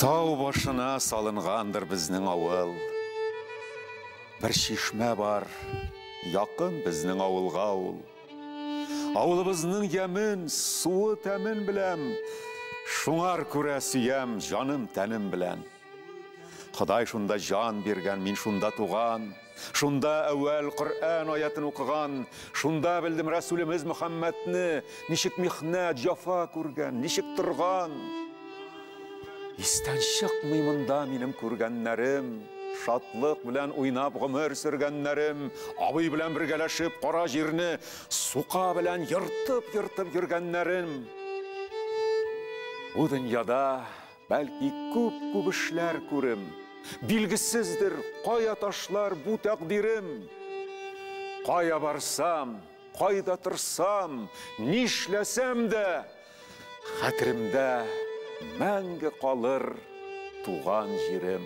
Тау башына салынгандыр безнең авыл. Бер чишмә бар, якын безнең авылга ул. Авылыбызның ямен, суы тәмен беләм, шуңар күрә сөям җаным тәнем белән. Ходай шунда җан биргән, мин шунда туган. Шунда әүвәл Коръән аятын укыган, шунда белдем Рәсүлемез Мөхәммәдне, ничек михнәт, җафа күргән, ничек торган. Истән чыкмый монда минем күргәннәрем, шатлык белән уйнап гомер сөргәннәрем, абый белән бергәләшеп кара җирне сука белән ертып-ертып йөргәннәрем. Бу дөньяда бәлки күп-күп эшләр күрем, билгесездер, кая ташлар бу тәкъдирем. Кая барсам, кайда торсам, нишләсәм дә, хәтеремдә мәңге калыр туган җирем.